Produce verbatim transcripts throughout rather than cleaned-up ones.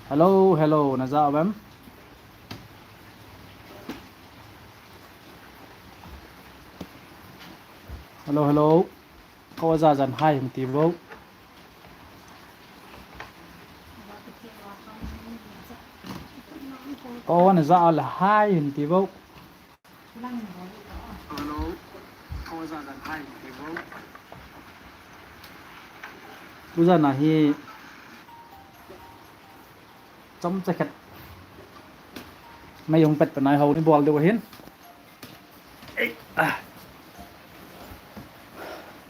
Hello, hello, na ja uvem? Hello, hello. Ko ja jan hai hin ti vo. Ko na ja le hai hin ti vo. Hello. Ko ja jan hai hin ti vo. Ko ja na hi. Chomcha khat. Mei hung pet panai ho ni bol diu hin. Ei, ah.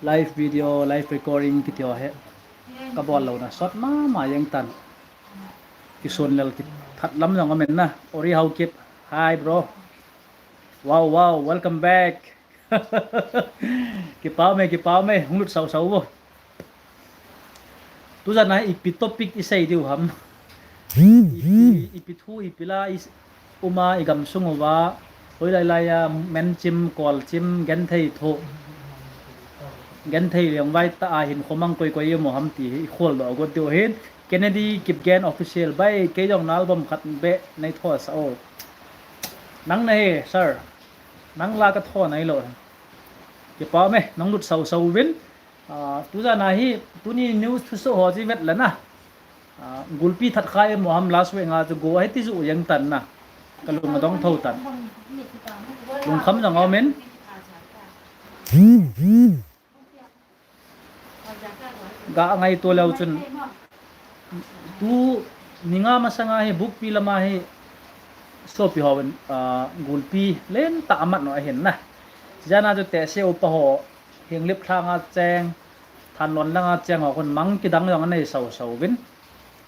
Live video, live recording kiti ho hi. Ka bol lou na sot mama jeng tan. Kisun lel kithat lam jong amen na. Ori Haokip. Hi bro. Wow, wow, welcome back. Kipa ume, kipa ume, hung lut sau sau vo. Tu jan a ipi topic i sei diu ham. Ipi, ipi thu, ipi la i s-, um a i gamsung uva. Hoilai lai a, menchim, kolchim, genthei thu. Genthei leng vai ta a hin khomang koi koi i um u ham ti hi i khol doh got diu hin. Kennedy Kipgen Official bai, kei jong na album khat beh nei tho sa o. Nang na hi, sir. Nang la ka tho nai lou. Kipa ume, nang lut sau sau vin. Ah, tu jan a hi, tuni news thusoh ho chi vet le na. Ah, gulpi that kha i um u ham last week a chu go ahi ti ju jeng tan na. Ka lung adong tho tan. Lungkham jong aum in. Ga ngaito leu chun. Tuni nga masang a hi, Bukpi lam a hi, sopi hon, ah, gulpi lentah amat u ahin na. Jan a chu tehse upa ho, Henglep lhang a cheng, Thanlon lang a cheng ho khun mang kidang jong anei sau sau vin.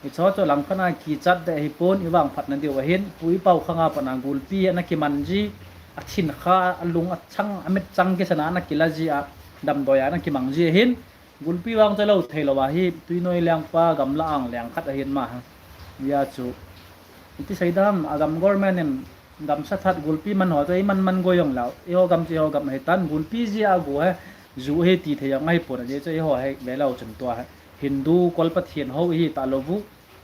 Hicho chu lang khat a kichat deh hipon, i vangphat na diu ahin, Pu Pau khang a pat a gulpi ana kiman ji, a thin kha, a lung a chang, a mit chang kisan a ana kila ji a, damdoi a ana kimang ji ahin, gulpi vang chu lou thei lou a hi, Tuinoi lengpa gamla ang leng khat ahin ma ha. Hia chu, iti sei dam, a gam government in gamsa that gulpi man ho chu i man man go jong lou. Eiho gam chu eiho gam ahi tan, gulpi ji a go hi, ju hi ti thei jong ahi pon a, je chu eiho hi ve leu chun tua hi. Hindu kol Pathen ho ihi ta lou vu,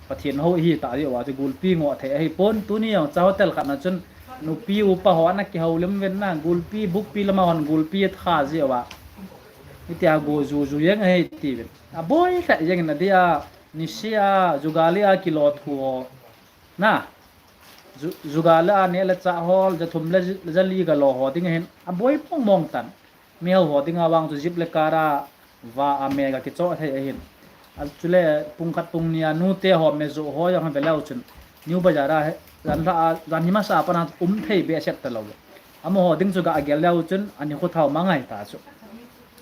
Pathen ho ihi ta diu a, chu gulpi ngoh thei ahi pon, tuni jong cha hotel khat na chun, nupi upa ho ana kihoulim vin na, gulpi, Bukpi lam a hon gulpi tha ji uva. Hitia go ju ju jeng ahi ti vin. A boi lheh jeng in a dia, nisia, jugali a kilo thu ho. Na, ju-, jugali a neh le chah hol, ja thum le j-, ja li galo ho ding ahin, a boi mong mong tan. Miho ho ding a vang chu jeep le car a va a me ga kichoh thei ahin. A chule pung khat pung ni a nute ho me jo ho jong ve leu chun. New Bazar a he, jan lha a, jan hi masa a pat a um thei behseh ta lou. Amaho ding chu ga gel leu chun, ani kho thau ma ngai ta chu.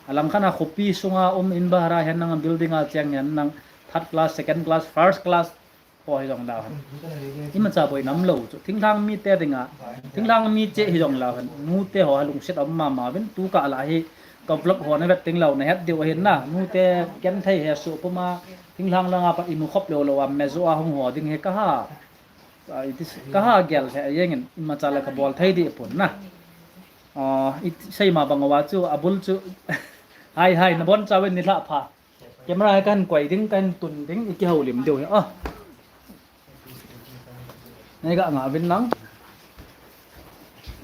A lang khat a khopi sunga um in bahar a hen nang building a cheng hen nang third class, second class, first class, Ho hi jong leu hen. Imacha boi nam lou chu. Thinglhang mite dinga. Thinglhang mi cheh hi jong leu hen. Nute ho hi lungset um mama uvin tu kah lah hi. Ka vlog ho na vet ding lou na het diu ahin na. Nute genthei hesoh puma. Thinglhang langa pat imu khop lou lou a mejo a hung ho ding hi ka ha. Ah, it is, ka ha gel he jeng in. Imacha la ka bol thei dih pon na. Ah, it sei ma bang uva chu abul chu. Hai hai na boncha uvin nilhah pha. Camera hi kahin koi ding, kahin tun ding, i kihoulim diu hi. Ah. Nei ga nga uvin lang.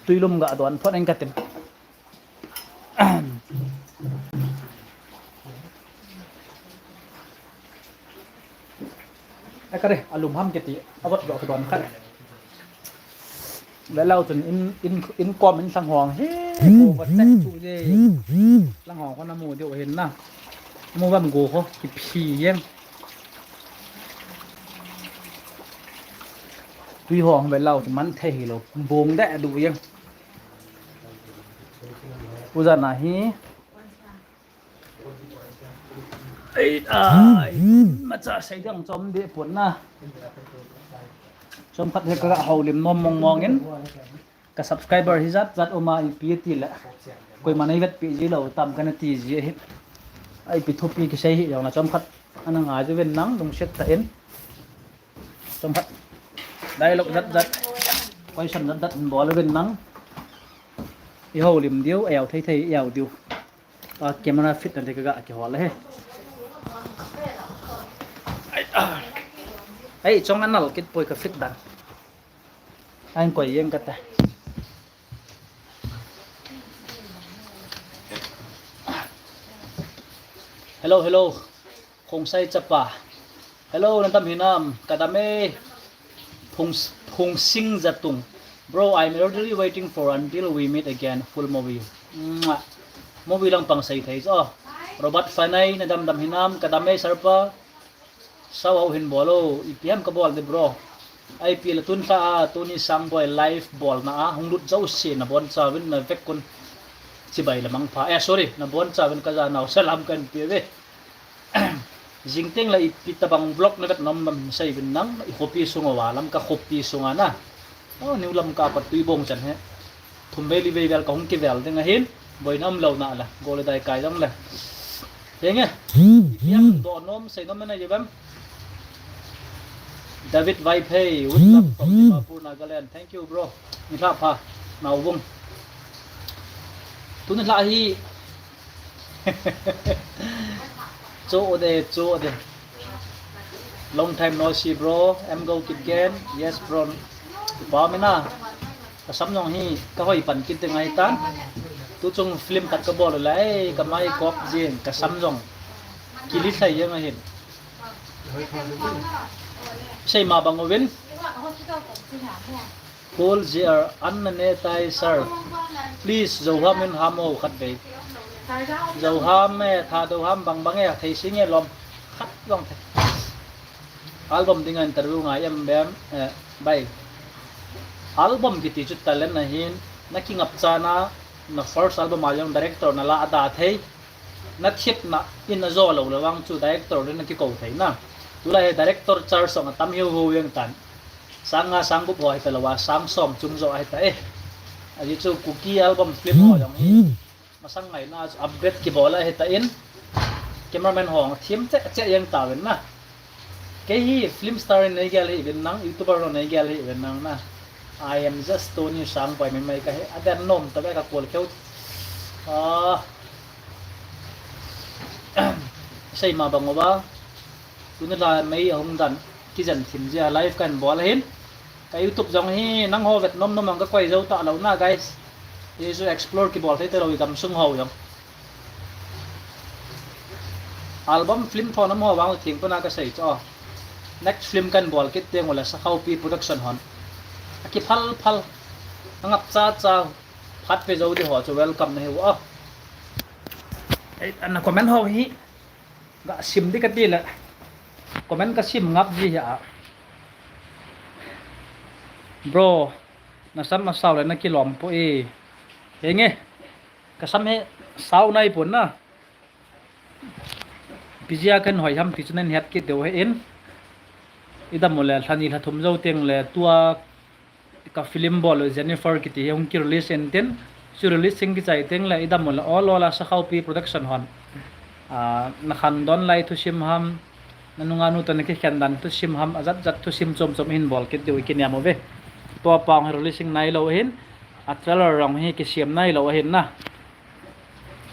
Tuilum ga don phot eng katin. Ai ka re, alum ham kiti, avot lo ka don khat. Ve leu chun in, in, in kom in lhang hong hi, ko va chek chu je. Lhang hong ko na mu diu hin na. Mu vam go ho, kiphi jeng. Tui hong ve leu chun man thei hi lou, bong deh du jeng. Puja na hi. Ei, ai, macha sei dang chom deh pon na. Chomkhat hi ka houlim nom mong mong in. Ka subscriber hi jat jat um a ipi ti le. Koima nei vetpi ji lou tam kana ti ji ahi. Ai pi thupi kisei hi jong na chomkhat ana ngai uvin lang lungset tah in. Chomkhat. Dialogue jat jat. Question jat jat bol uvin lang. I houlim diu, i au thei thei, i au diu. A camera fit na te ka ga kihol e. Ai, ah. Ei, chong anal kit poi ka fit dan. Ain koi jeng kate. Hello, hello. Khongsai chapa. Hello, nadam hinam? Kadam e. Phung, Phungsing Jatung. Bro, I'm really waiting for Until We Meet Again full movie. Mwah. Movie lang pang sei thei jo. Robert Fanai, nadam dam hinam? Kadam e, sir pa. Sao hau hin bol o, ipi ham kabol de, bro. Ipi le tun lha a, tuni Sangboi live bolna a hung lut jouse nabonchauvin navek un. Chibai le mangpha. Eh, sorry, nabonchauvin kajanau salam kahin pe uve. Jing teng le ipi tabang vlog navet nom ham seiyun nang, ikhopi sung uva lam, kakhopi sunga na. Oh, New Lamka a pat Tuibong chan hi. Thum vei li vei vel kahung kivel ding ahin. Boina umlou na la. Gol le dai kai dong le. Henge. Ipi ham doh nom, sei nom na uvem? David Vaiphei, with love from Dimapur, Nagaland. Thank you, bro. Nilhah pha. Nauvung. Tuni lhah hi. Cho de, cho de. Long time no see, bro. Em go kit gen. Yes, bro. Ba mina. Kasam jong hi kahoi pan kit ding ahitan. Tuchung film khat kabol uleh, kamai kop jeng, kasam jong kili thei jeng ahin. Seima bang uvin. Paul J R, an nane tai, sir. Please, Zoham in ham o khat vei. Zoham e, Thadou ham bang bang e, thei sing e lom. Khat jong thei. Album dinga interview ngai em bem, eh, bai. Album kiti chu talent ahin, nakingapcha na, na first album a jong director nala ada thei. Nathepna in ajo lou le vang chu director le nakikou thei na. Tulai hi director charge jong atam hiu hiu jeng tan. Sang nga sang gup ho hita lou a, sang som chung jo hita e. Ajeh chu Kuki album film ho jong hi. Masang ngaina chu upgrade kibol ahi tan. Cameraman ho them cheh cheh jeng tauvin na. Kei hi film star in nei gel hih uvin nang, YouTuber in nei gel hih uvin nang na. I am just Tony Sangboi Meimei kahi. Aden nom tave ka kol keu. Ah. Seima bang uva. Tuni la mei ahung dan. Kijen thim jia live kahin bol ahin. Ka YouTube jong hi nangho vet nom nom ang kakoi jou talou na, guys. Hichu explore kibol thei talou i gamsung ho jong. Album film thon nom ho vang thing puna kasei chu. Next film kahin bol kit teng ule Sakhaopi Production hon. Akiphal phal. Angap cha cha. Phat pe jou di ho chu welcome nahiu a. Ei, ana comment ho hi. Gasim di kati le. Comment kasim ngap ji a. Bro, nasam asao le nakilom poi. Henge. Kasam hi sao nai pon na. Ipi jeh a kahin hoi ham ti chu nahet kit diu ahin. Idam ule lha ni lha thum jou teng le tua ka film bol u Jennifer kiti hi hung kirelease intin, chu release in kichai teng le idam ule ol ol a Sakhaopi Production hon. Ah, nakhangdon lai thusim ham, nanunga nu toh nakikhen dan thusim ham, ajat jat thusim chom chom hin bol kit diu ikinem uve. Tua pang hi release nailou ahin, a trailer jong hi kisem nailou ahin na.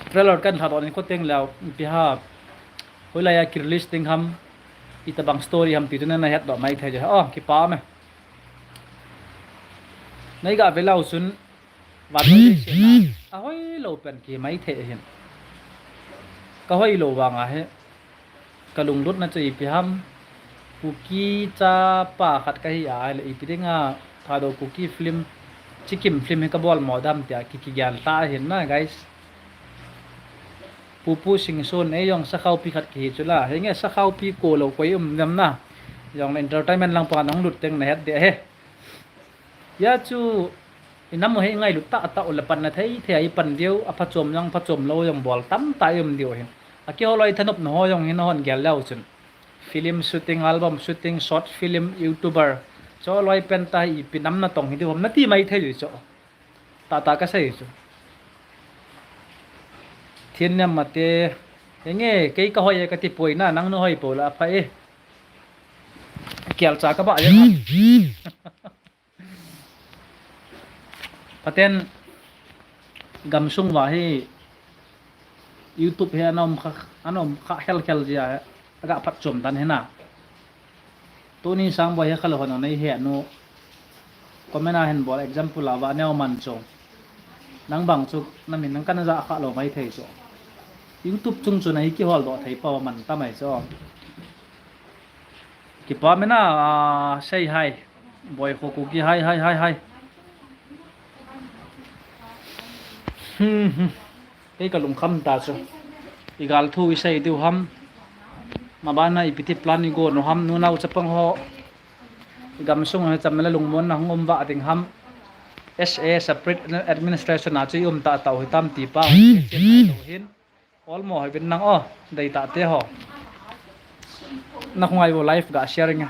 Trailer kahin lhadoh in kho teng leu, ipi ham, hoilai a kirelease ding ham, itabang story ham ti chu nana hetdoh mai thei jeh. Oh, kipa me. Nei ga ve leu chun, vannoi leiset a, ahoilou pen kihi mai thei ahin. Kahoilou vang ahi. Kalunglutna chu ipi ham, Kuki chapa khat kahi a, ahile ipi dinga Thadou Kuki film, Chikim film hi kabol mo dam tia ki, kigel lha ahin na, guys. Pupu Singson, ei jong Sakhaopi khat kihi chu la, henge Sakhaopi kolou koi um dem na, jong le entertainment lang panga nahung lut teng nahet ding ahi. Hia chu, inam u hi ingailut tahtah ule panna thei thei a ipan diu, aphachom jong phachom lou jong bol tamtah ium diu ahin. Akiholoi thanopna ho jong hi nahon gel leu chun. Film shooting, album shooting, short film, YouTuber. Chu loi pen tah hi ipi nam natong hi diu ham nati mai thei u chu. Tahtah kasei chu. Thinnem mate. Henge, kei kahoi e kati poi na, nang nahoi pou le apha e. Kelcha kabah jeng. Phaten gamsung uva hi YouTube hi ana um kha, ana um kha khel khel jia, aga phatchom dan hi na. Tuni sang boi he kha lou hon nei he nu. Comment a hin bol example a va neo man chu. Nang bang chu na min nang kana ja kha lou mai thei chu. YouTube chung chu na hi kihol doh thei pa man ta mai chu. Kipa mena, ah, sei hai. Boi kho ku ki hai, hai, hai, hai. Hmm, hmm. Kei ka lungkham ta chu. I gal thu i sei diu ham. Mabana i piti plan i go no ham, nunau chapang ho. I gamsung ho cham le lungmon na hung um va ding ham. S A separate administration a chu i um ta tau hi tam ti pa. Hin. Olmo ho vin lang o, dei ta te ho. Na khungai vo live ga sharing a.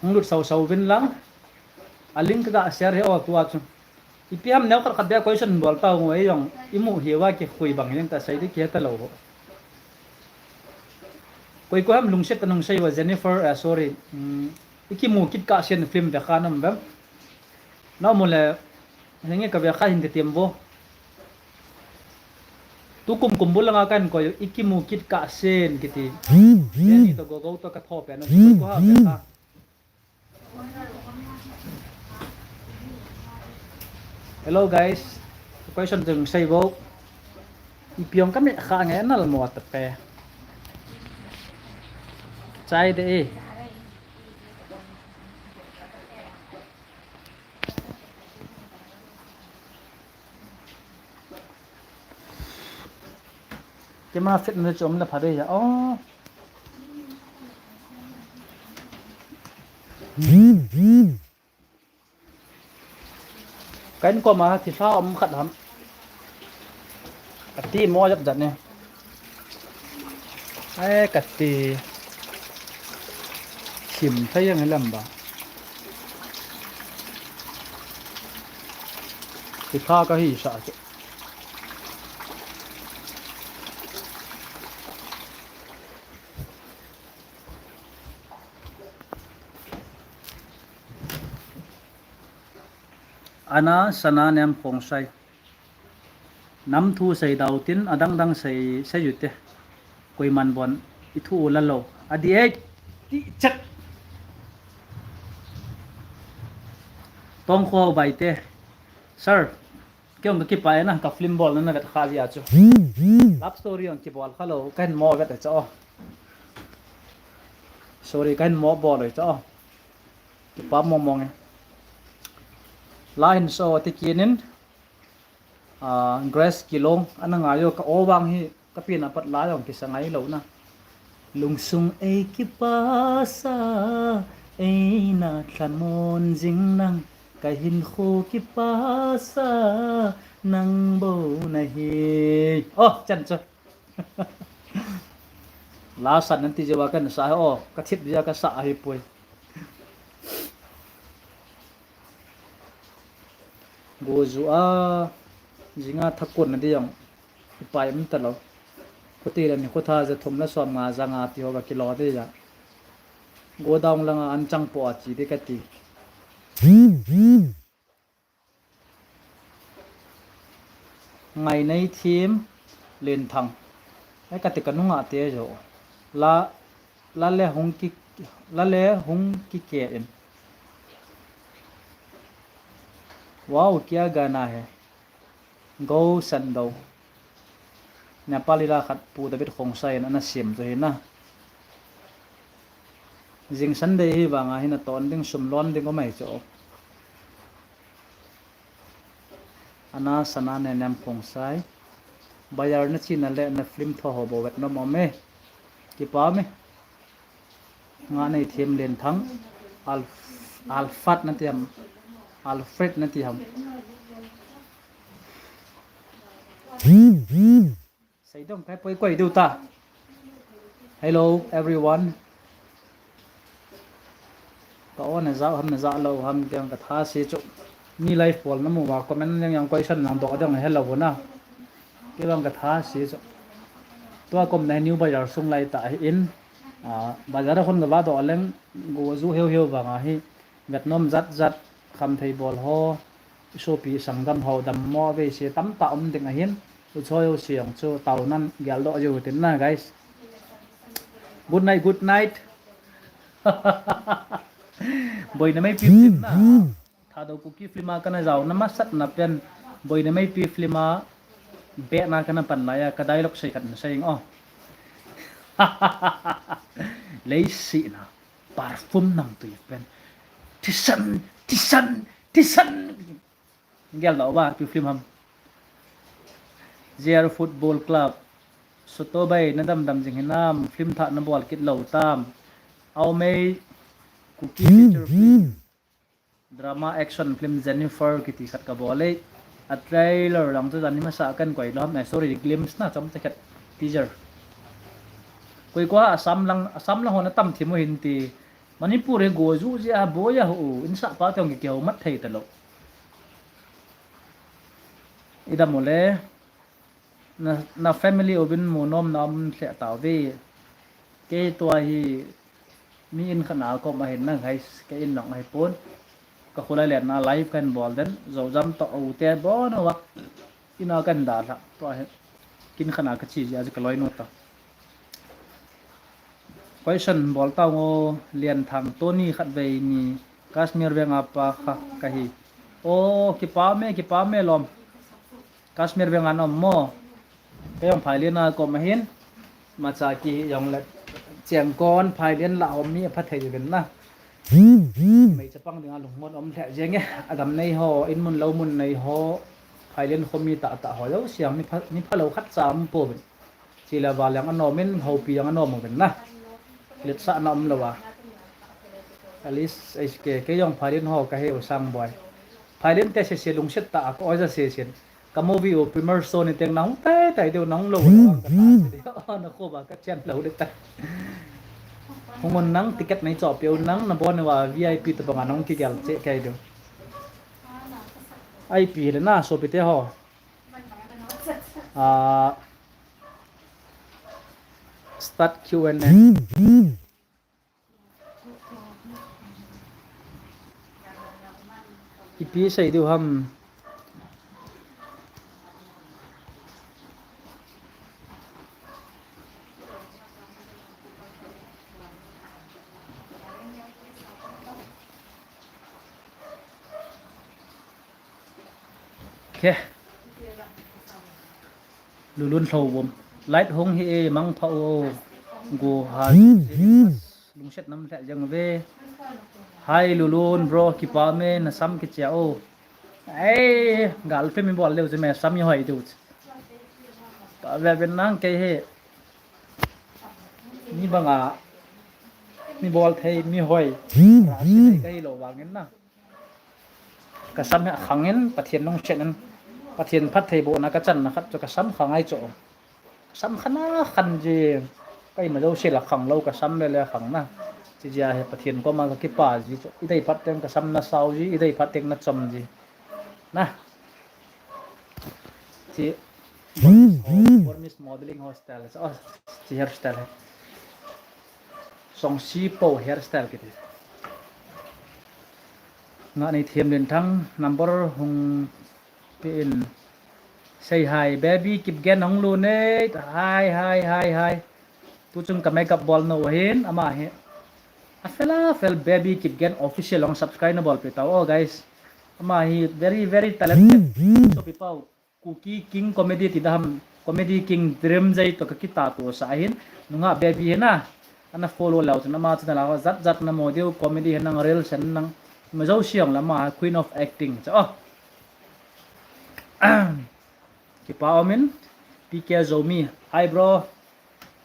Hung lut sau sau vin lang. A link ga share he o tua chu. Ipi ham neo khat khat dia question bol ta ngo ei jong. I mu hi va ki khui bang jeng ta sei di ki ta lou ho. Koi ko ham lungset ta nung sei va Jennifer, eh, sorry. Hmm, i ki mu kit ka sian film ve kha nam vem. Na mu le, henge ka ve kha hin te tiam vo. Tu kum kum bul langa kan ko i ki mu kit ka sen kiti. Ni to go go to ka tho pe na ko ha ve kha. Hello guys. Question jeng sei vo. I piong ka me kha nge nal mo ta pe. Chai de e. Kema fitna chom la phade ya. Oh. Kan ko ma thi sa om khat ham. Ati mo jat jat ne. Ai, kati. Sim thei ang lam ba. Ti kha ka hi sa chu. Ana sana nem khong sai. Nam thu sei dau tin, adang dang sei, sei u te. Koiman bon, i thu u la lo. A di ei, ti chat. Tong kho bai te. Sir, kei ong ka kipa e na, ka film bol na na vet kha jia chu. Love story ong kibol kha lo, ka hin mo vet e cha o. Sorry, ka hin mo bol e cha o. Kipa mong mong e. La hin so ti kinin. Ah, Grace Kilong, ana ngai o ka o vang hi, ka pina pat la jong kisa ngai lo na. Lungsung ei kipasa, ei na thamon jing nang, ka hin kho kipasa, nang bo na hi. Oh, chan chu. La san nan ti jeh a kan sa hi, oh, ka thip jeh a ka sa hi poi. Go ju a, jinga thakon na di jong, ipai um ta lo. Khuti le ni khutha ja thum la som nga ja nga ti ho ka kilo di ja. Go down langa an chang po a chi di ka ti. Ngainei Thim Lenthang. Ai ka ti ka nunga te jo. La, la le hung ki, la le hung ki ke in. Wow, kya gana hai. Go Sando. Nepali la khat Pu David Khongsai in ana siam chu hi na. Jing Sunday hi vanga hi na ton ding sum lon ding ko mai chu. Ana sana ne nem Khongsai. Bayar na chi na le na film tho ho bo vet nom om e. Kipa me. Ngainei Thim Lenthang. Alf-, Alfred na ti ham. Alfred na ti ham. Seidong kai poi koi diu ta. Hello everyone. Ka on a ja ham na ja lo ham kei ka tha si chu. Mi live bol na mu va comment jeng jeng question jeng doh jeng hello na. Kei ka tha si chu. Tua kom na New Bazar sung lai ta hi in. Ah, bazar a khun ka va doh leng go ju heu heu vanga hi. Vet nom jat jat kham thei bol ho. Sopi sanggam ho dammo vei se tam ta um ding ahin. U choi u siang chu tau nan gel doh jiu tin na, guys. Good night, good night. Boina Meipi film na. Thadou Kuki film a kana jaona masatna pen Boina Meipi film a behna kana pan lai a ka dialogue sei khat na sei ing o. Leisihna perfume namtui pen thisan, thisan, thisan. Gel da uva, pi film ham. J R Football Club. Soto bai, na damdam jing hinam, film thah na bol kit lou tam. Aumei, Kuki feature film. Drama action film Jennifer kiti khat ka bol e. A trailer lang chu jan ni masa kan koi lou ham, eh, sorry, glimpse na chomcha khat, teaser. Koi koi Assam lang, Assam lang ho na tam thim u hin ti. Manipur hi go ju ji a boi a ho, insah pa te hung kihou mat thei talou. I dam u le, na, na family uvin mu nom na um lheh tauve. Kei tua hi mi in khat na kom ahin na guys, kei in lang ahi pon. Ka khulai let na live kan bol den, Zojam toh u te bon uva. Ina kan dalha, tua hi. Kin khat na ka chi ji a ji ka loinu ta. Question bol tau ngo, Lianthang Tony khatvei ni Kashmir veng a pa kha kahi. O, kipa me, kipa me lom. Kashmir veng a na um mo. Kei jong Phailian a kom ahin. Macha kihi jong le. Chengkon Phailian la hom mi apha thei uvin na. Mei chapang dinga lungmon um lheh jeng e. Adam nei ho, in mun lou mun nei ho. Phailian khomi tahtah ho jouse a mi pha, mi phalou khat cha um pouvin. Chule va leng anom in, houpi jong anom uvin na. Letsahna umlou a. At least, H K, kei jong Phailian ho kahe u Sangboi. Phailian te sese lungset tah a ka oi ja sesen. Ka movie u premiere show ni teng na hung tai tai diu, na hung lou lou ang ka ta se diu. Na kho ba ka chen lou le tai. Hung un nang, ticket nei choh peh u nang, na bon uva V I P tobang a na hung kigel cheh kei diu. I P le na, sopite ho. Ah, start Q and A. Ipi sei diu ham. Khe. Lulun Lhouvom. Light hung hi e, mangpha o. Go ha. Lungset nam lheh jeng ve. Hi Lulun bro, kipa me, na sam kichia o. Ei, girlfriend mi bol leu che me sam i hoi diu che. Ka ve ve nang kei he. Mi banga mi bol thei, mi hoi. Ra thei ka hi lou vangin na. Ka sam hi akhang in, Pathen lungset in, Pathen phattheibohna ka channa khat chu ka sam khang ahi chu. Ka sam khan a khan ji, ka ima jouse la khang lou, ka sam le le khang na. Chi jia hi Pathen koma ka kipa ji chu. I dei phat teng ka sam na sao ji, i dei phat teng na chom ji. Na. Chi Burmese modeling hairstyle. Oh, chi hairstyle. Songsi po hairstyle kiti. Nga nei thiam den thang number hung pe in. Say hi, baby, Kipgen hung lut ne. Hi, hi, hi, hi. Tu chung ka makeup bol nou hin, ama hi. A fel a fel, baby, Kipgen official hung subscribe na bol pe tau. Oh, guys. Ama hi very, very talented. So, people. Kuki King Comedy ti daham, Comedy King Dream jai to ka kita to sa hin, nunga baby hina, ana follow lau chun ama channel a jat jat na mo deu comedy hinang reels hinang, ma jo siang lama Queen of Acting cha. Oh. Kipa omin, P K Zomi, hi bro.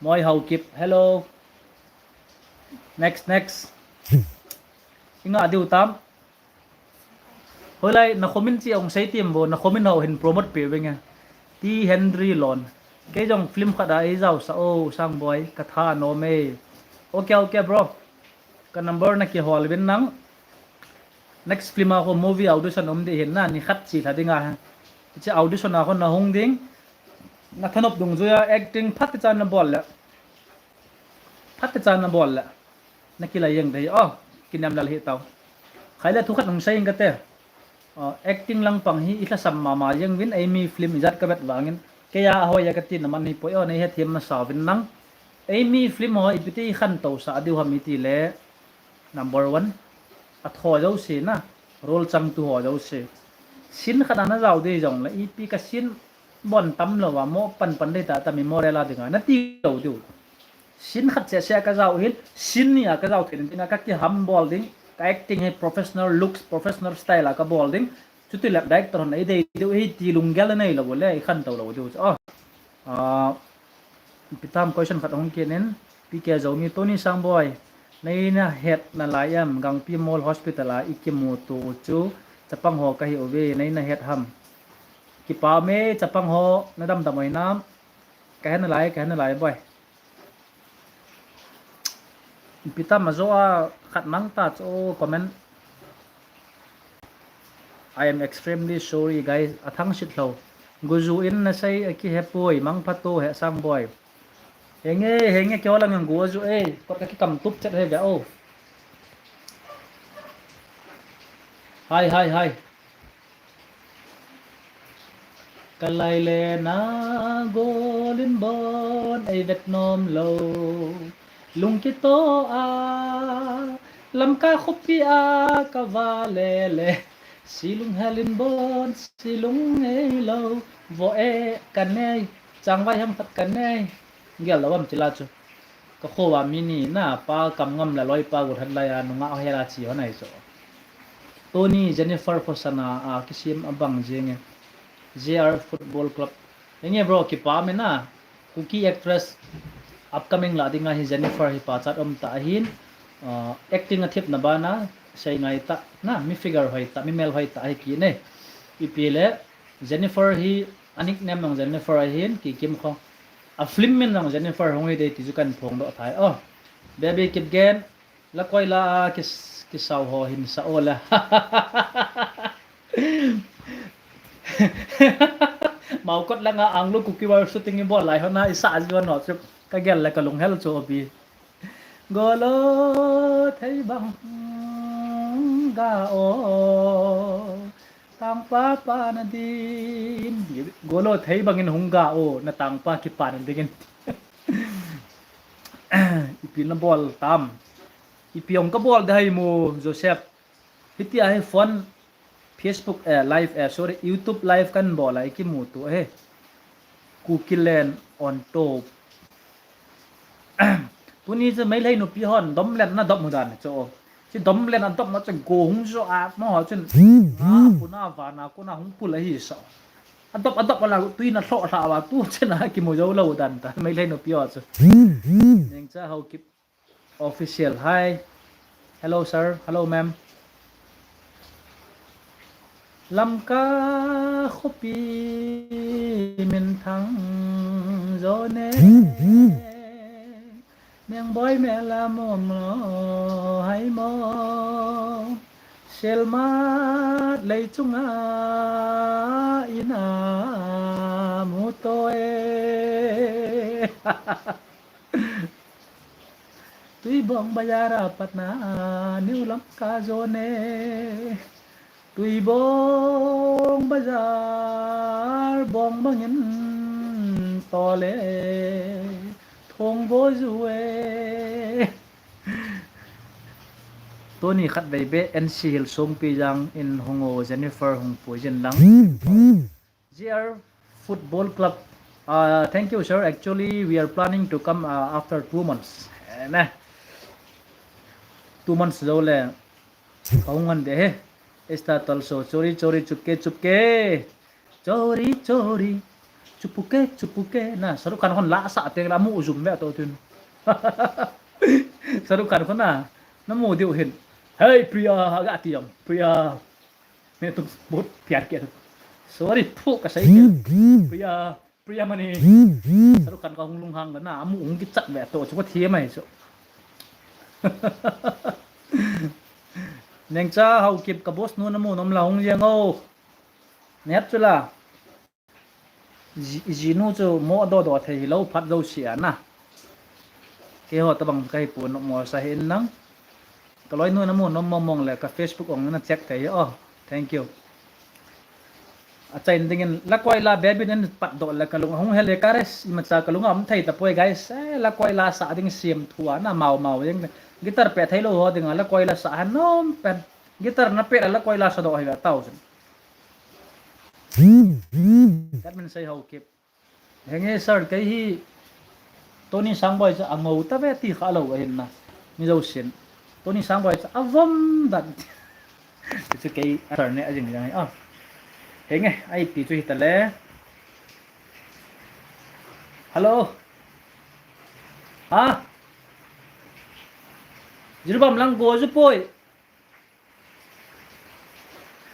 Moi Haokip, hello. Next, next. Inga diu tam. Hoilai, na comment chi ong sei tim bo, na comment ho hin promote pe veng e. T Henry Lon. Kei jong film khat a ei jao sa o, Sangboi, ka tha nom e. Okay, okay, bro. Ka number na kihol vin nang. Next film a ho movie audition um di hin na, ni khat chi lha ding a. Chi audition a ho na hung ding. Na thanop dungjui a acting phat cha na bol le. Phat cha na bol le. Na kila jeng dei, oh, kinam lal hi tau. Khai le thu khat hung sei ing kate. Oh, acting lang pang hi i lhasam mama jeng vin, eimi film ijat ka vet vangin. Kei a hoi a ka ti na man hi poi, oh, nei hethiam masa vin nang. Eimi film ho ipi ti khantou sa diu ham i ti le. number one. Atho jouse na, role chang tu ho jouse. Scene khat ana jao ding jongle, ipi ka scene bon tam lou a, mo pan pan ding ta ta memorial a dinga, nati lou diu. Scene khat seh seh ka jao hin, scene ni a ka jao thei ding a, ka kiham bol ding, ka acting hi professional looks, professional style a ka bol ding. Chuti le director hon ei dei diu hi ti lunggel nei lou le, i khantou lou diu. Oh. Ah, ipi tam question khat hung kit in, P K Zomi, Tony Sangboi, neina het nalai em, Gangpi Mall Hospital a i kimuto u chu, chapang ho kahi uve, neina het ham. Kipa me, chapang ho, nadam dam oi nam, ka het nalai, ka het nalai boi. Ipi tam ajo a khat mang ta chu comment. I am extremely sorry, guys. Athang sit lou. Guju in nasei akihepoi, mangpha to he Sangboi. Henge, henge, keiho lang in guju e. Kot ka kikam tup chet he ve o. Hai, hai, hai. Kalai le na golin bon ei vet nom lou. Lungkito a, Lamka khopi a, ka va le le. Silung helin bon, silung ei lou. Vo e, ka nei. Changvai ham khat ka nei. Gel lou am chila chu. Ka kho a mi ni na pa kam ngam la loi pa gu that lai a nunga hela chi ho nai chu. Tony Jennifer Phosana a kisim abang jing e. J R Football Club. Enge bro, kipa me na. Kuki actress upcoming la dinga hi Jennifer hi pachat um ta ahin. Uh, acting a thip na bana sei ngai ta na, mi figure hoi ta, mi mel hoi ta hi ki ne. Ipi le Jennifer hi a nickname nang Jennifer ahin, Kikim kho. A film min nang Jennifer hung hi dei ti chu kan phong doh thai. Oh, Baby Kipgen, Lakoi la a kis, kisau ho hin sa o la. Maukot langa Anglo Kuki War shooting i bol lai hona i sa ji hon ho chu ka gel le ka lunghel chu obi. Golo thei bang ga o, tangpa pa na din. Golo thei bang in hung ga o, na tangpa kipa na dingin. Ipi na bol tam. Ipi ong ka bol dai mo, Joseph. Hitia hi phone, Facebook, eh, live, eh, sorry, YouTube live kan bol a i kimuto he. Kukiland on top. Tuni chu Meitei nupi hon dom len na dom u dan chu. Chi dom len a dom na chu go hung jo a mo ho chun. Na puna va na ko na hung pul a hi sa. A dop a dop a la tui na hlo hla va tu chen a kimu jo lo dan ta Meitei nupi ho chu. Nengcha Haokip Official. Hi. Hello, sir. Hello, ma'am. Lamka khopi min thang jo ne. Mengboi me la mom lo hai mo. Selmat lei chunga ina mu to e. Tuibong bazar a pat na New Lamka jo ne. Tuibong bazar bong bangin tole thong go ju e. Tuni khat vei be N C Hill Songpi jang in hung o Jennifer hung pui jin lang. G R Football Club. Uh, thank you, sir. Actually, we are planning to come, uh, after two months. Eh, ne. Two months jo le. Ka hung an de he. Esta tal so. Chori, chori, chupke, chupke. Chori, chori. Chupuke, chupuke. Na, Shahrukh Khan khon la sa teng la mu u jum ve to tun. Shahrukh Khan khon na. Na mu diu hin. Hey, Priya, ga ti jong. Priya. Main tung bot piar kia tu. Sorry, phu ka sai kia. Priya, Priya Mani. Shahrukh Khan ka hung lunghang la na, amu hung kichat ve to, chu ka thi mai chu. Nengcha Haokip ka boss nu na mu nom la hung jeng o. Nep chu la. Ji, jinu chu mo do do thei hi lo phat jo si a na. Keiho tabang ka hi pu nom mo sa hin nang. Ka loi nu na mu nom mong mong le ka Facebook ong na check thei o. Thank you. A chain dingin la koi la baby nen pat do le ka lung hung hele ka res ima cha ka lung am thei ta poi guys. Eh, la koi la sa ding siam thua na mau mau ding. Guitar pe thei lou ho dinga la koi la sa han nom pen. Guitar na pe la koi la sa doh hi ve tau sin. That means say ho kip. Henge sir, kei hi Tony Sangboi chu angou ta ve ti kha lou ahin na. Mi jo sin. Tony Sangboi chu avom dan. Chu kei sir ne ajing jang hi. Ah. Henge, ai ti chu hi ta le. Hello. Ha? Jiribam lang go ju poi.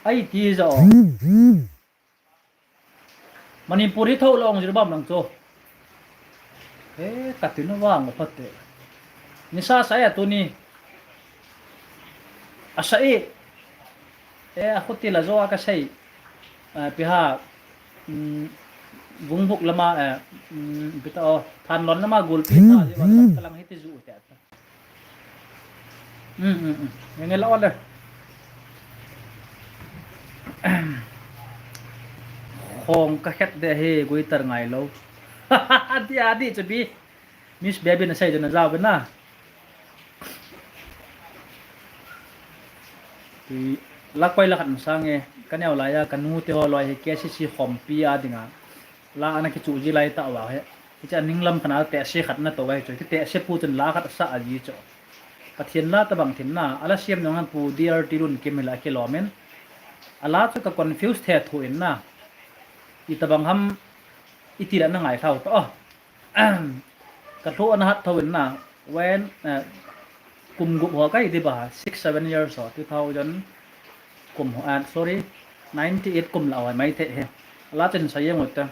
Ai ti jo. Manipur hi tho long Jiribam lang chu. He, ka tin vang phat te. Nisa sa ya tu ni. Asa e. E, a khuti la jo a ka sei. Eh, piha, mm, Gungbuk lama, eh, mm, pita o, Thanlon lama gulpi ta, ji wa ka lang hiti ju te. Um, um, um. Nge la ole. Khong ka khet de hi guitar ngai lou. Adi, adi, chabi. Miss Baby na sai jana jao na. Tui, la koi la khat sang e, ka neo lai a, ka nu te ho loi hi K C C khompi a dinga. La ana kichu ji lai ta wa he. Hicha ninglam khana te se khat na to wai chu. Ki te se pu chun la khat sa a ji chu. Pathian la tabang thim na, ala siam nong han pu D R T Lun Kim hi la kilom in. Ala chu ka confuse the thu in na. I tabang ham i ti la na ngai thau to. Ka thu ana hat thau in na. When, eh, kum gup ho kai di ba, six, seven years ho, two thousand kum ho, ah, sorry, ninety eight kum la ho mai the he. Ala chen sa yeng ut ta.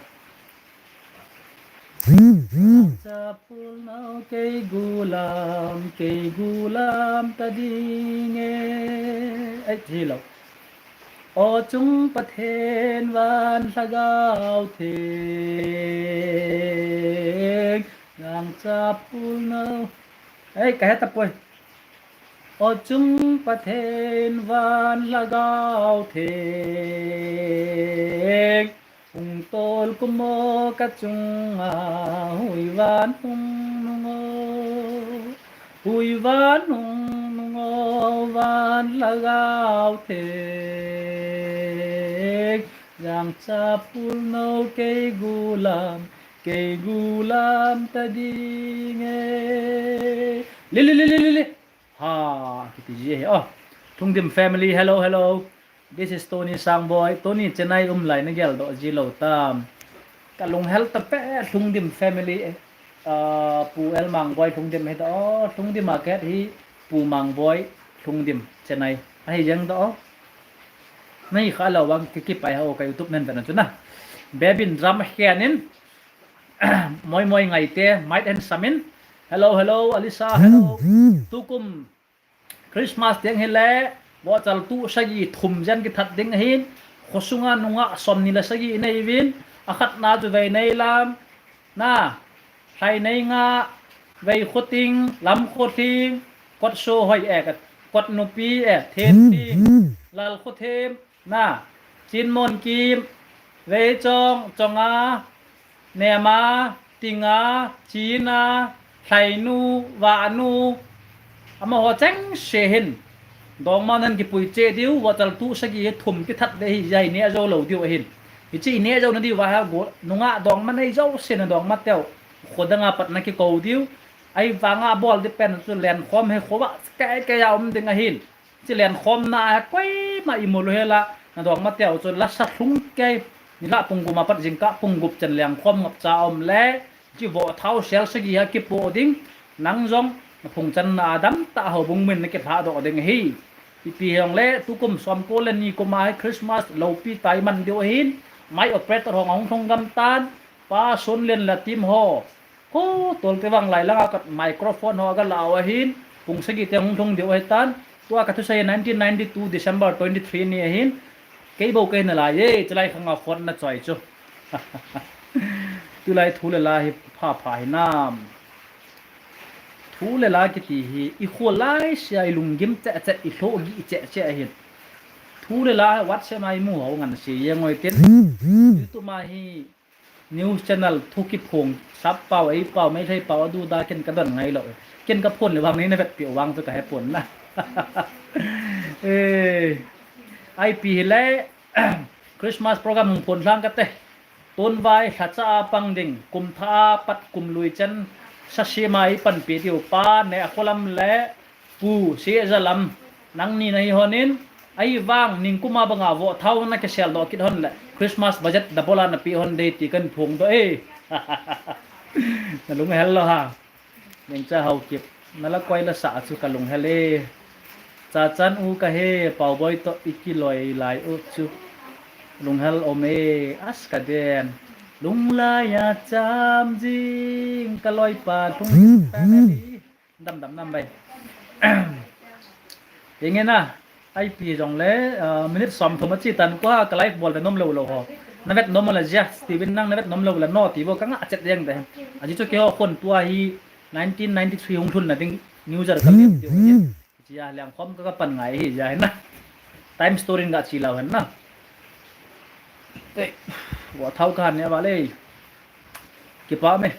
Chapul nau kei gulam, kei gulam ta ding e. Ai, thi lo. O chung Pathen van lhagao theng, nang chapul nau. Ai, ka he ta poi. O chung Pathen van lhagao theng. Hung tol kumo ka chunga, hui van hung nungo, hui van hung nungo, van lhagao theng. Jang chapul nau kei gulam, kei gulam ta ding e. Li, li, li, li, li, li. Ha, kiti ji he. Oh, Lhungdim family, hello, hello. This is Tony Sangboi. Tony Chennai um lai na gel doh ji lou tam. Ka lunghel ta pe Lhungdim family, eh. Ah, Pu L Mangboi Lhungdim he ta. Oh, Lhungdim a ket hi Pu Mangboi Lhungdim Chennai. Ahi jeng doh. Nei kha lou vang ki kipai ha o ka YouTube nen vena chu na. Bebin drama hian in. Moi moi ngai te, might and samin. Hello, hello, Alisa, hello. Tukum Christmas tiang hi le, vohchal tu sagi thum jen kithat ding ahin, khosunga nungah som ni le sagi inei vin, akhatna chu vei nei lam, na, hlai nei nga, vei khoting, lam khoting, kot so hoi e, kot nupi e, them ting, lal khothem, na, Chinmon Kim, Veichong, Chonga, Nema, Tinga, China, Thlainu, Vahnu, amaho chengse hin. Dongma nan kipui che diu, vohchal tu sagi hi thum kithat de hi, jai ne jo lou diu ahin. Hichi ne jo na diu va ha go, nunga dongma nei jo se na dongma teu. Khodanga pat na kikou diu. Ai vanga bol di pen chu lenkhom he khova, kei kei a um ding ahin. Chi lenkhomna a koima imu lou hela, na dongma teu chu lasa lhung kei, nilhah pung gup a pat jingkah pung gup chen lenkhom ngap cha um le, chi vohthao sel sagi a kipoh ding, nang jong, na phung channa a dam ta houbung min na kilhah doh ding ahi. Ipi hijong le, tukum somko le ni kum a hi Christmas loupi tai man diu ahin, mic operator ho ahung lhung gam tan, Pa Sonlen le team ho. Ko, tol te vang lai langa ka microphone ho aga la u ahin, pung sagi te hung lhung diu ahi tan, tua ka thusei nineteen ninety-two December twenty-three ni ahin, kei bou kei na lai e, chulai khanga phone na choi chu. Tulai thu le la hi pha pha hi nam. Thu le la kiti hi, i khol lai sia i lunggim che che, i lhoh gi che che ahin. Thu le la WhatsApp a imu ho ngan se ye ngoi tin. YouTube a hi, news channel thu kiphong, sap pau, ei pau, Meitei pau, adu da ken ka don ngai lou. Ken ka phon le vang nei na vetpi vang chu ka he pon na. Eh, ipi hile, Christmas program hung phon lang kate. Tunvai lhacha a pang ding, kum tha a pat kum lui chan, sasima i panpi diu pa ne a kholam le Pu, Sehza lam, nangni nahi hon in, ahivang, ningkum a banga vohthao na kisel doh kit hon le, Christmas budget double a na pe hon dei ti kan phong doh e. Na lunghel lou ha. Nengcha Haokip, na la koi la sa chu ka lunghel e. Chachan u ka he, Paoboi toh i kiloi lai u chu. Lunghel um e, as ka den. Lunglai a cham jing, ka loipa lhung family. Dam dam nam bai. Henge na, ipi jong le, ah, minute som thum a chi tan ko ha ka live bol ve nom lou lou ho. Na vet nom la jia, Steven nang na vet nom lou la no ti bo ka nga chet jeng de. Aji chu keiho khun tua hi nineteen ninety-three hung lhun na ding New Year ka lem diu hi. Jia liang khom ka, ka pan ngai hi jia hi na. Time story nga chi lau hen na. Ei, vohthao ka han ne ba le. Kipa me.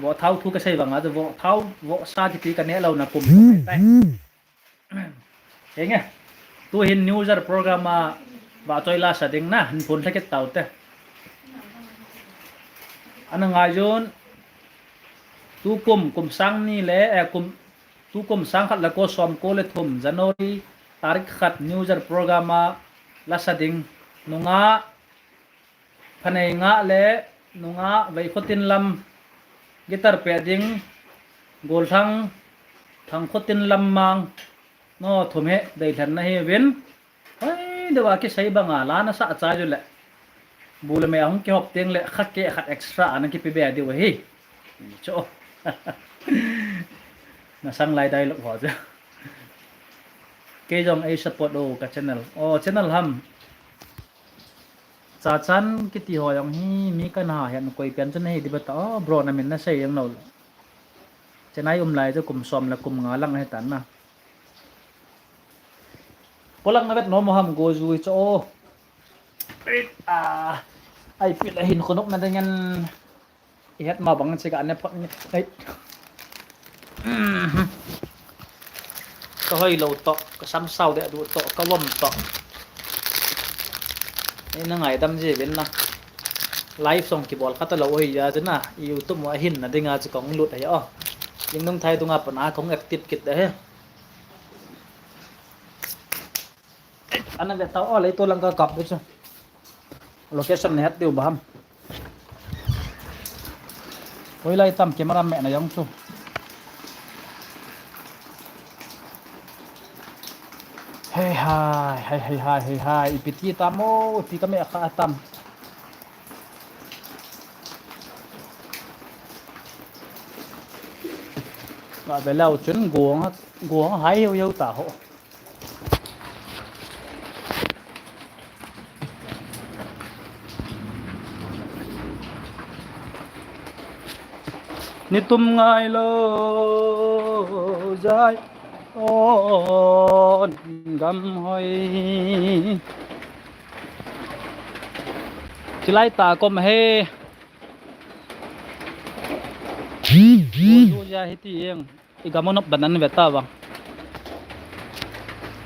Vohthao thu ka sei vang a, vohthao, vohsa kiti ka ne lou na kum. Henge. Tu hin New Year program a vahchoi la sa ding na, hin phun thakit tau te. Ana ngai jun, tu kum, kum sang ni le, eh, kum, tu kum sang khat le ko som ko le thum, January, tarik khat New Year program a la sa ding, nunga, Phanei nga le nunga Veikhotin lam guitar pe ding, Golthang, Thangkhotin lam mang, no thum he dei lhen na hi vin. Hoi, dewa kisei banga la na sa cha ju le. Bu le me hung kihop teng le kha ke khat extra ana kipe be diu hi. Cho. Na sang lai dialogue ho chu. Kei jong ei support o ka channel. O channel ham. Chachan kiti ho jong hi mi kana hen koi pen chun hi di bata. O bro, na min na sei jeng lou. Chennai um lai chu kum som le kum nga lang hi tan na. Polak na vet nom ham go jui cho. Ei, ah, ai pil a hin khonop na ding en. I het ma bang chi ka ne phot ni. Ei. Ka hoi lou to, ka sam sao de du to, ka vom to. Ei na ngaidam ji vin na. Live song kibol kha ta lou hi ja chu na. YouTube mo a hin na ding a chu kong lut hi o. Ling nung thai dunga pana kong active kit de he. Ana ve tau o, lei to lang ka kap de chu. Location ne hat diu ba ham. Hoilai tam camera me na jong chu. Hei hai, hei, hei hai, hei hai, ipi ti tam o, ipi ka me kha tam. Ka ve leu chun gong, gong hai hiu hiu ta ho. Ni tum ngai lou jai on gam hoi. Chilai ta kom he. Go ju ja hi ti jeng. I gam o nop dan an ve ta vang.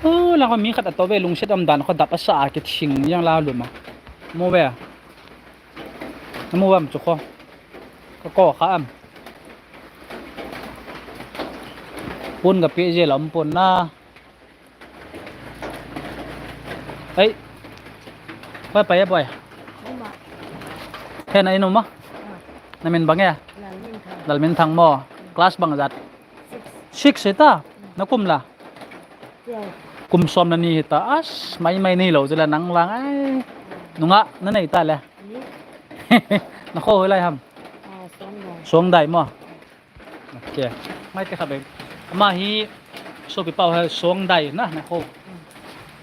O, la ko mi khat a to ve lungset um dan ko dap a sa a kithing jeng la lum a. Mo ve. Mo ve am chu ko. Ka ko kha am. Pun ka pe je lam pun na. Ei. Pai, pai, boy. Uma. He na in um a? Ah. Na min bang e? Lalminthang. Lalminthang mo. Class bang jat? Six. Six hita? Na kum la? Twelve. Kum som na ni hita. As, mai mai ni lou chu la nang vang ai. Nunga, na nei ta le? Ni. Na kho hoilai ham? Ah, Songdai. Songdai mo. Ok. Mai te kha be. Ama hi sopi pau ha Songdai na, na ho.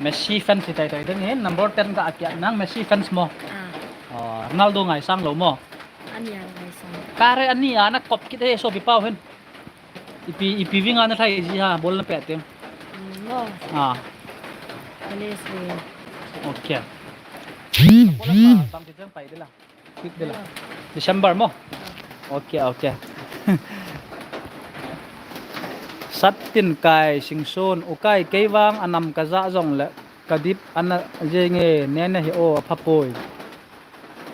Messi fans tai tai ding hin, number ten ka akia nang Messi fans mo. Ah. Oh, Ronaldo ngai sang lou mo. Ani a ngai sang. Kare ani a na kop kit e sopi pau hin. Ipi, ipi vinga na thai ji ha, bol na pe te. Mm, no. Ah. Malaysia. Ok. Bol pa tam te jang pai de la. Kit de la. December mo. Ok, ok. Sat tin kai singsun, u kai kei vang anam ka ja jong le ka dip ana jenge ne na hi o pha poi.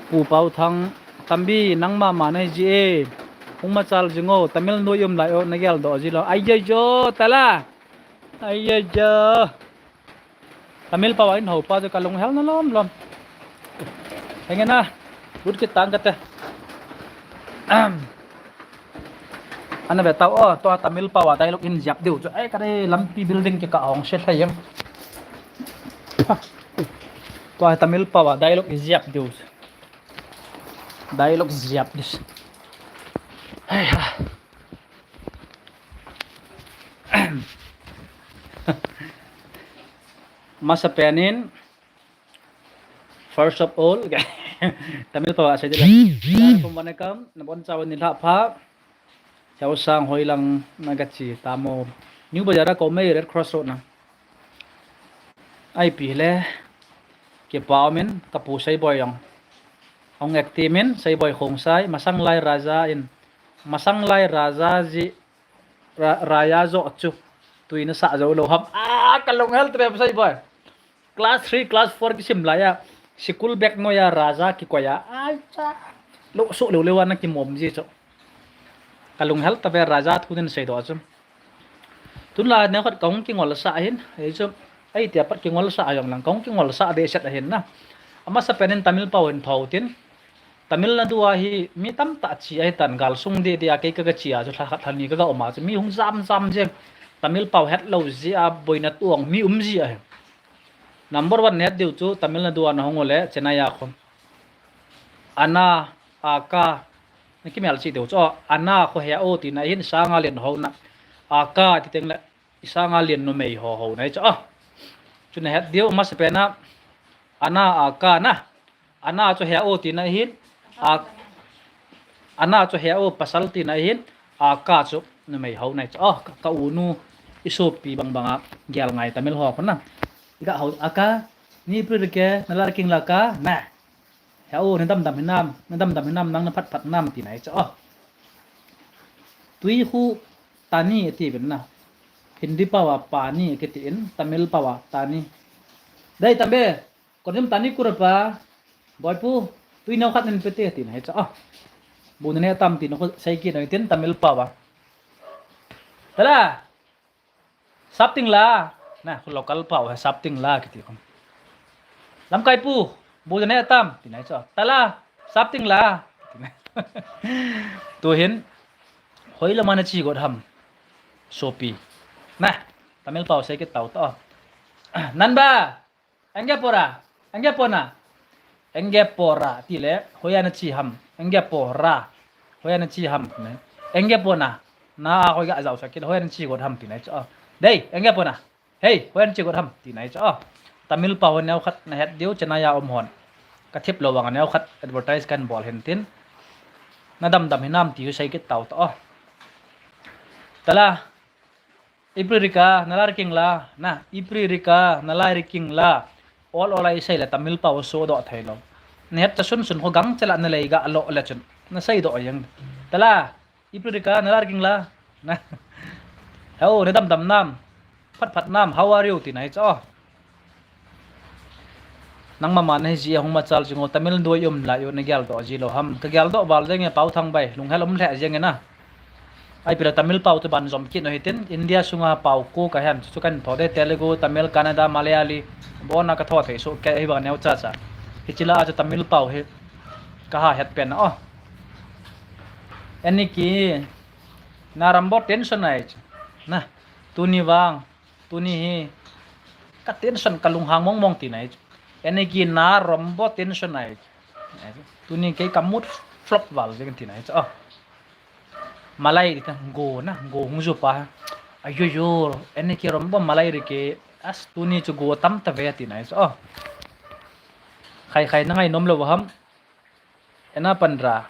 Pu Pau Thang, Tambi nang mama na hi ji e. Hung machal jing o, Tamil nu yum lai o, na gel do ji lo. Ai ye jo, tala. Ai ye jo. Tamil pau a in ho pa chu ka lunghel na lom lom. Henge na, lut kit tang kate. Ana ve tau o, tua Tamil pau a dialogue in jap diu chu. Ai, ka re lampi building ke ka hong se thai em. Tua Tamil pau a dialogue in jap diu chu. Dialogue jap dis. Ai ha. Masa penin, first of all, Tamil pau a sei dile. Assalamualaikum, vanakkam, na bon chau ni lha pha. Chau sang hoi lang na ka chi tamo. New Bazar a ko mei Red Cross Road na. Ai pi le. Ke pau min, ka pu sei boi yong. Ong ek ti min, sei boi khong sai, masang lai raja in. Masang lai raja ji, ra, raya jo chu. Tui na sa jo lo ham. Ah, ka lunghel tre sei boi. Class three, class four kisim lai a. School bag noi a raja kikoi a. Ai cha. Lo su lo lo na kimom ji chu. Ka lunghel ta ve raja thu din sei do chu. Tun la ne khat ka hung kingol sa hin. Ei chu. Ei tia pat kingol sa ayong lang ka hung kingol sa de set ahin na. Amasa penin Tamil pau hin thou tin. Tamil Nadu a hi mi tamtah chi ahi tan gal sung de de a kei ka ga chi a chu thla khat thla ni ka ga um a chu mi hung jam jam jeng. Tamil pau het lo ji a boina tuang mi um ji ahi. Number one net diu chu Tamil Nadu a na hung u le Chennai a khom. Ana, aka, na kimel chi diu chu. Ana kho he o ti na hin sanga len ho na. Aka ti teng le sanga len numei ho ho na chu. Chu na het diu masa pena. Ana aka na. Ana chu he o ti na hin. A, ana chu he o pasal ti na hin. Aka chu numei ho na chu. Ka, ka unu i sopi bang bang a gel ngai Tamil ho khon na. I ka ho aka. Ni pri ke na lar king la ka na. He o, na dam dam hinam, na dam dam hinam, nang na phat phat nam ti nai cha. Tui khu tani ti ben na. Hindi pau a pani kiti in, Tamil pau a tani. Dai tambe, konim tani kurapa, boipu, tui nau khat nin pete ti nai cha. Bu na ne tam ti na khu sei ki nai tin Tamil pau a. Tala. Sap ting la. Na, khu local pau he sap ting la kiti khun. Lamkai pu, bu ne tam, ti nai cha. Tala, sap ting la. Ti nai. Tu hin, hoi la mana chi got ham. Sopi. Na, Tamil pau sei kit tau to. Nan ba, Enge pora, enge pona. Enge pora, ti le, hoiya na chi ham. Enge pora, hoiya na chi ham. Enge pona, na a hoi ga zau sakil, hoiya na chi got ham ti nai cha. Dei, enge pona. Hei, hoiya na chi got ham ti nai cha. Tamil pau neo khat na het diu Chennai a um hon. Ka thip lo wang neo khat advertise kan bol hin tin. Na dam dam hinam ti sei kit tau to. Tala, Ipri rika, na lai riking la, na, ipri rika, na lai riking la. Ol ol a i sei le Tamil pau so do thei lo. Na het ta sun sun ho gang chala na lei ga lo le chun. Na sei do yang. Tala, ipri rika, na lai riking la. Na. Hello, na dam dam nam. Phat phat nam, how are you ti nai cha. Nang mama na hi ji a hung machal jing o Tamil Nadu a i um lai u na geldoh ji lo ham. Ka geldoh val jeng e Pau Thangbai, lunghel um lheh jeng e na. Ai pila Tamil pau te ban jom kit no hitin, India sunga pau ko ka hen, chu kan tho de Telugu, Tamil, Kannada, Malayali, bona ka tho thei su ke hi bang neo cha cha. Hichila a chu Tamil pau hi ka ha het pen na o. Aniki, na rambo tension ai chu. Na, tuni vang. Tuni hi ka tension ka lunghang mong mong ti nai chu. Ene ki na rombo tension ai chu. Tuni kei ka mood flop val jeng ti nai chu. Oh. Malai ri ta go na go hung ju pa. Ayo yo ene ki rombo malai ri ke as tuni chu go tam ta ve ti nai chu. Oh. Khai khai na ngai nom lo ham. Ena Pandra,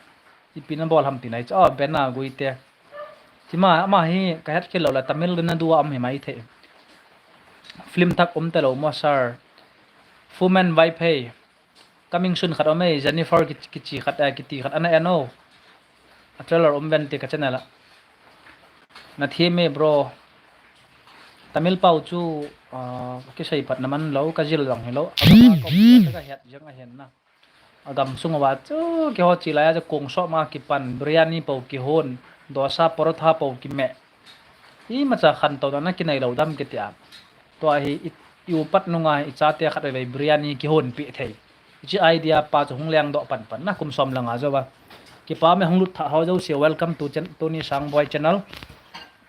ipi na bol ham ti nai chu. Oh, Bena Guite. Tima, ama hi ka het khel lo la Tamil Nadu a um hi mai thei. Film thak um ta lo mo sir. Fuman Vaiphei. Coming soon khat um e, Jennifer ki, kichi khat, eh, kiti khat ana en o. A trailer um ven ti ka channel a. Na thi me bro. Tamil pau chu, ah, kisei phat na man lo, ka jil jong hi lo. A ka, ka, ka het jeng a hen na. A gam sung uva chu, keiho chi lai a chu kong som a kipan, biryani pou kihon, dosa, porotha pou kime. Imacha khantouna na kinei lou dam kiti a. Tua hi i, i upat nunga i chate khat vei vei biryani kihon pi thei. Hichi idea pa chu hung leng doh pan pan na kum som langa jou va. Kipa me hung lut tha ho jouse, welcome to chan-, Tony Sangboi channel.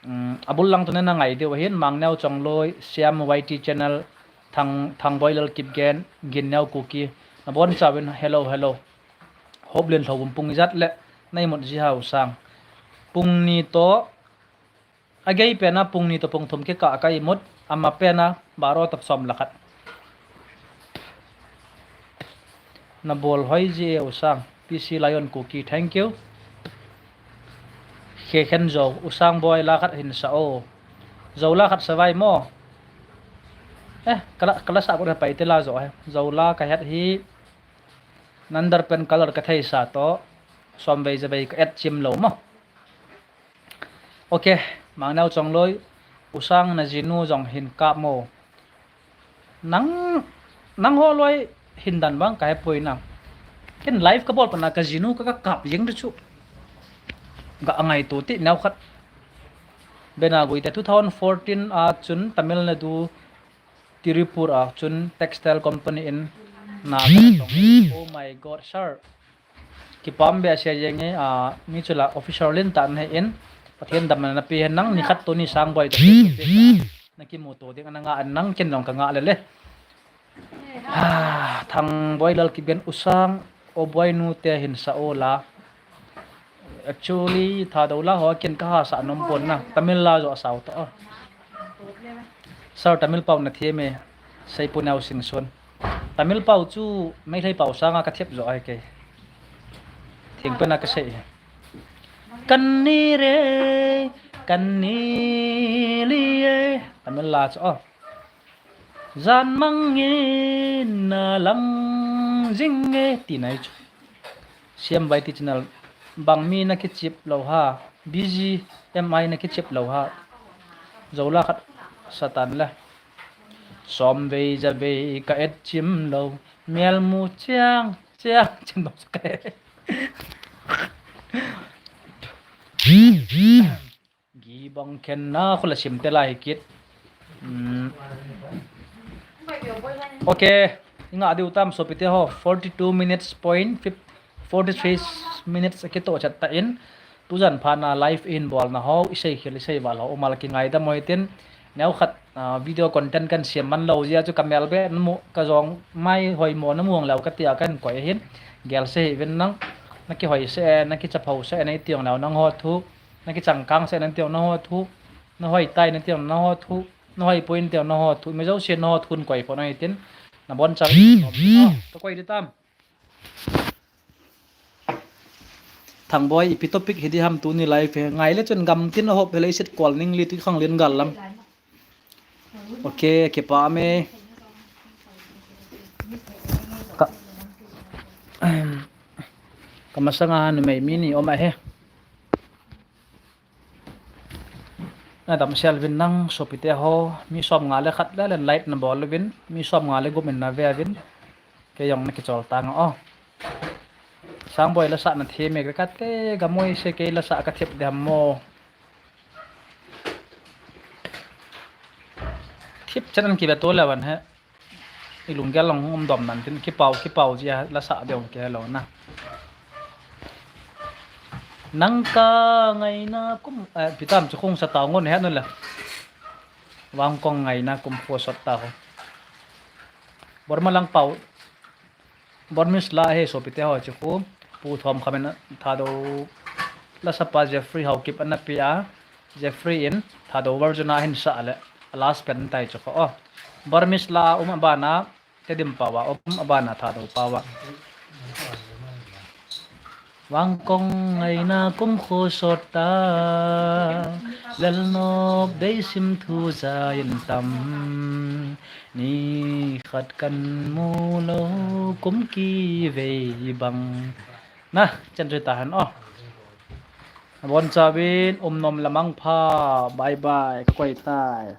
Um, abul lang tuna na ngai diu hin Mangneo Chongloi, Siam Y T channel, Thang, Thangboi Lal Kipgen, Ginneo Kuki. Na bon chauvin hello, hello. Hoplien Lhouvum pung ijat le na imut ji hau sang. Pung ni to, a gei pena pung ni to pung thum kikah a ka imut, ama pena baro tap som le khat. Na bol hoi ji e u sang, P C Lion Kuki, thank you. Khe khen jo, u sang boi la khat hin sa o. Jo la khat sa vai mo. Eh, kala, kala sa ko pai te la jo he. Jo la ka het hi. Nandar pen color ka thei sa to, som vei ja vei ka et chim lo mo. Ok, Mangneo Chongloi, u sang na jinu jong hin kap mo. Nang, nang ho loi hin dan bang ka he poi na. Ken live ka bol pana ka jinu ka, ka kap jeng de chu. Ga angai to ti neo khat. Bena gui te two thousand fourteen a chun Tamil Nadu Tirupur a chun textile company in na ka tong. Oh my God, sir. Kipah behseh jeng e, ah, mi chu la official in ta na hin. Pathen damna na pe hen nang ni khat Tony Sangboi to. Na kimu to ding ana nga an nang ken jong ka nga le le. Ah, Thangboi Lal Kipgen u sang, o boi nu te hin sa o la. Actually, Thadou la ho ken ka ha sa nom pon na. Tamil la jo sa u to. Sir, Tamil pau na thi me. Sei pu nau sing sun. Tamil pau chu Meitei pau sanga ka thiap jo ai ke. Thing pe na ka sei. Kan ni re, kan ni li e. Tamil la chu, oh. Jan mang in na lang jing e ti nai chu. Siam Y T channel, bang mi na kichip lo ha, B G M I na kichip lo ha. Zo la khat satan le. Som vei ja vei ka et chim lo, mial mu chiang, chiang, chim lo ka. Gi bang khen na khula sim te lai kit. Hmm. Ok, nga diu tam sopite ho, forty-two minutes point fif-, forty-three minutes akito chat ta in. Tujan pha na live in bol na ho, isei khel, isei val ho, umal ki ngai da moi tin. Neu khat, ah, video content kan siam man lo jia chu ka mel be, na mu, ka jong mai hoi mo na muang leu ka tia kan koi hin. Gel se hi vin nang, na ki hoi se, na ki chapho se, na i tiang leu nang ho thu. Na kichangkang se nan tiang na ho thu. Na hoi tai nan tiang na ho thu. Na hoi poi nan tiang na ho thu. Mi jouse na ho thu koi pon ahi tin. Na bon chang. Ah, ka koi di tam. Thangboi, ipi topic hi di ham tuni live he. Ngai le chun gam tin a hop he le isit kol ning li tu khang lin gal lam. Ok, kipa me. Ka, ka masanga numei mi ni om ahi. Na damsel vin nang sopite ho, mi som nga le khat le, le like na bol vin, mi som nga le gup in na ve vin. Kei jong na kichol tang o. Sangboi la sa na them e ka te, gamoi se kei la sa ka thep de ham mo. Thep chan an ki ve to le van he. I lunggel long um dom nan tin kipau, kipau jia la sa de ong ke lo na. Nang ka ngaina kum, eh, pitam chu khung sa tau ngon he nu le. Wang kong ngaina kum pho sot ta ho. Borma lang pau. Burmese la he sopite ho chu khu Pu Thom Khamin Thadou la sapa Jeffrey Haokip ana pia, Jeffrey in Thadou version a hin sa le last pen tai chu khu. Oh. Burmese la um abana Tedim pau a um abana Thadou pau a. Vangkong ngaina kum kho sot ta, lelnop dei sim thu ja in tam. Ni khat kan mu lo kum kivei bang. Na, chan chu ta han o. Bon chavin um nom lamang pha. Bye bye. Koi tai.